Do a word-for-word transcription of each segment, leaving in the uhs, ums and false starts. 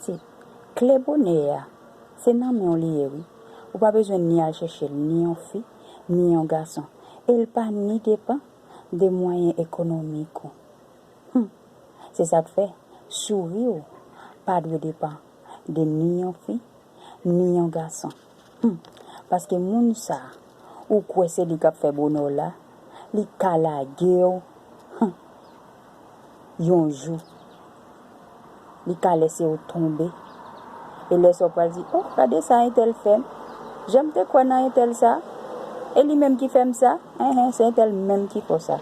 Pitit, kle bonè a, se nan men w li ye wi. Ou pa bezwen ni al chèche l ni yon fi, ni yon gason. E l pa ni depann de mwayen ekonomik ou. Hmm. Se sa k fè, souri w pa dwe depann de ni yon fi, ni yon gason. Hmm. Paske moun sa, ou kwè se li k ap fè bonè w la, li ka lage w. Hmm. Yon jou, li ka lèse w tonbe. E lè sa w pral di, "Oh, gade sa entèl fè m. Jan m te kwè nan entèl sa. E li menm ki fè m sa. Enhen, se entèl menm ki fè w sa."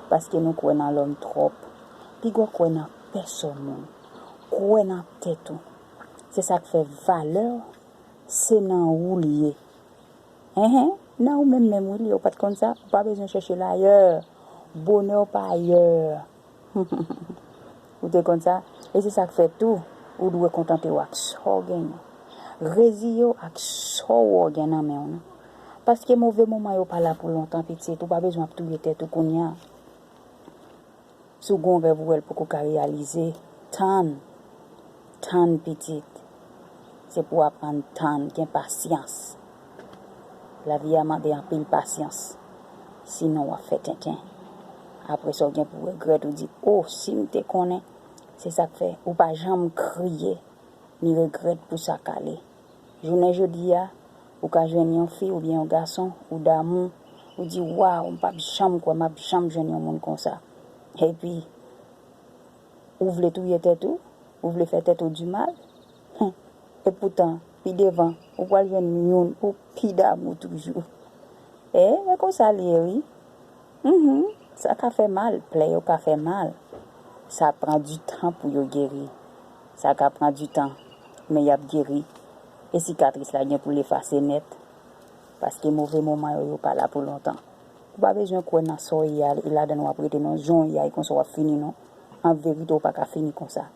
Paske nou kwè nan lòm twòp. Piga w kwè nan pèsòn moun. Kwè nan tèt ou. Se sa k fè valè w, se nan ou li ye. Enhen, nan ou menm menm wi li ye, ou pa t konn sa? Ou pa bezwen chèche l ayè. Bonè w pa ayè. Ou te konn sa? E se sa k fè tou, ou dwe kontante w ak sa w genyen. Reziye w ak sa w gen nan men w nan. Paske move moman yo pa la pou lontan, pitit. Ou pa bezwen ap touye tèt ou kounye a. Si w gen yon rèv ou wè l poko ka reyalize, tann. Tann, pitit. Se pou w aprann tann, gen pasyans. Lavi a mande anpil pasyans. Sinon, w ap fè tenten. Apre sa, w gen pou regrèt, ou di, "O, si m te konnen." Se sa k fè, ou pa janm kriye, ni regrèt pou sa k ale. Jounen jodi a, ou ka jwenn yon fi oubyen yon gason, ou damou, ou di, "Waw, m p ap janm kwè m ap janm jwenn yon moun konsa." Epi, ou vle touye tèt ou, ou vle fè tèt ou di mal. Epoutan, pi devan, ou pral jwenn youn ou pi damou toujou. E, e konsa l ye, wi. Mhm. Sa ka fè mal, plè yo ka fè mal. Sa pran di tan pou yo geri. Sa ka pran di tan, men y ap geri. E sikatris la gen pou l efase nèt. Paske move moman yo, yo pa la pou lontan. Ou pa bezwen kwè nan sa w ye a, e ladan w ap rete non, jan w ye a, e konsa w ap fini non. An verite, w pa ka fini konsa.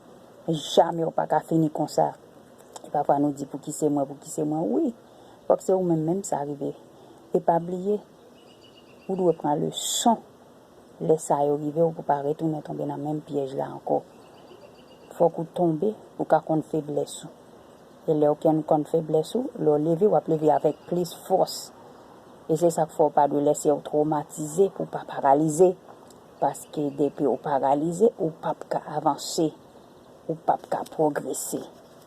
Jamè w pa ka fini konsa. E pafwa nou di, "Pouki se mwen, pouki se mwen?" Wi, fòk se ou menm menm sa rive. E pa bliye, ou dwe pran leson. Lè sa yo rive, ou pou pa retounen tonbe nan menm pyèj la ankò. Fòk ou tonbe pou w ka konn feblès ou. E lè w konn, konn feblès ou, lè w leve, w ap leve avèk plis fòs. E se sa k fè w pa dwe lèse w twomatize pou w pa paralize. Paske depi w paralize, ou p ap ka avanse. Ou p ap ka pwogrese.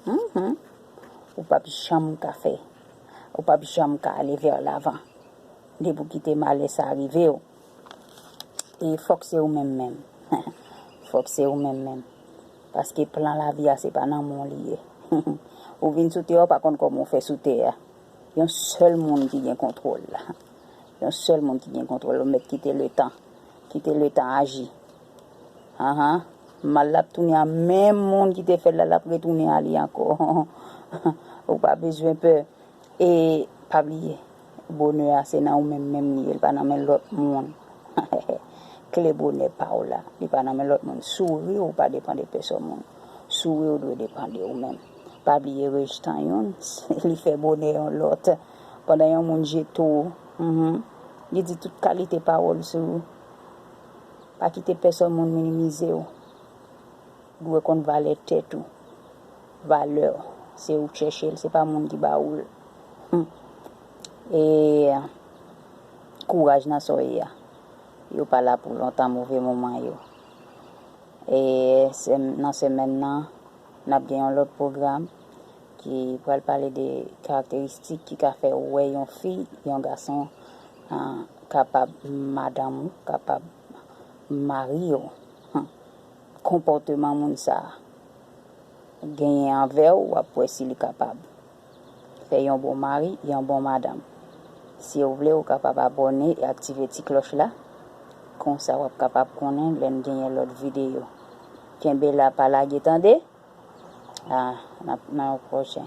Mhm. Ou p ap janm ka fè. Ou p ap janm ka ale vè lavan. Depi w kite malè sa rive w. E fòk se ou menm menm. Fòk se ou menm menm. Paske plan lavi a se pa nan men w li ye. Ou vin sou tè a, ou pa konn kòman w fè sou tè a. Yon sèl moun ki gen kontwòl la. Yon sèl moun ki gen kontwòl, ou mèt kite letan. Kite letan aji. Anhan. Mal la ap tounen a menm moun ki te fè l la, l ap retounen a li ankò. Ou pa bezwen pè. E pa bliye, bonè a se nan ou menm menm li ye, li pa nan men lòt moun. Kle bonè pa w la, li pa nan men lòt moun. Souri w pa depann de pèsòn moun. Souri w dwe depann de ou menm. Pa bliye rejtan youn, li fè bonè yon lòt. Pandan yon moun jete w, mhm, li di tout kalite pawòl sou ou. Pa kite pèsòn moun minimize w. Dwe konn valè tèt ou. Valè w, se ou k chèche l, se pa moun ki ba ou l. Hmm. E kouraj nan sa w ye a. Yo pa la pou lontan, move moman yo. E se, nan semèn nan, n ap gen yon lòt pwogram ki pral pale de karakteristik ki ka fè w wè yon fi, yon gason, ah, kapab madanm ou, kapab mari w. Hmm. Konpòteman moun sa a genyen anvè w, w ap wè si li kapab fè yon bon mari, yon bon madanm. Si w vle, ou kapab abòne e aktive ti klòch la. Konsa, w ap kapab konnen lè n genyen lòt videyo. Kenbe la, pa lage, tande. Ah, n ap nan yon pwochen.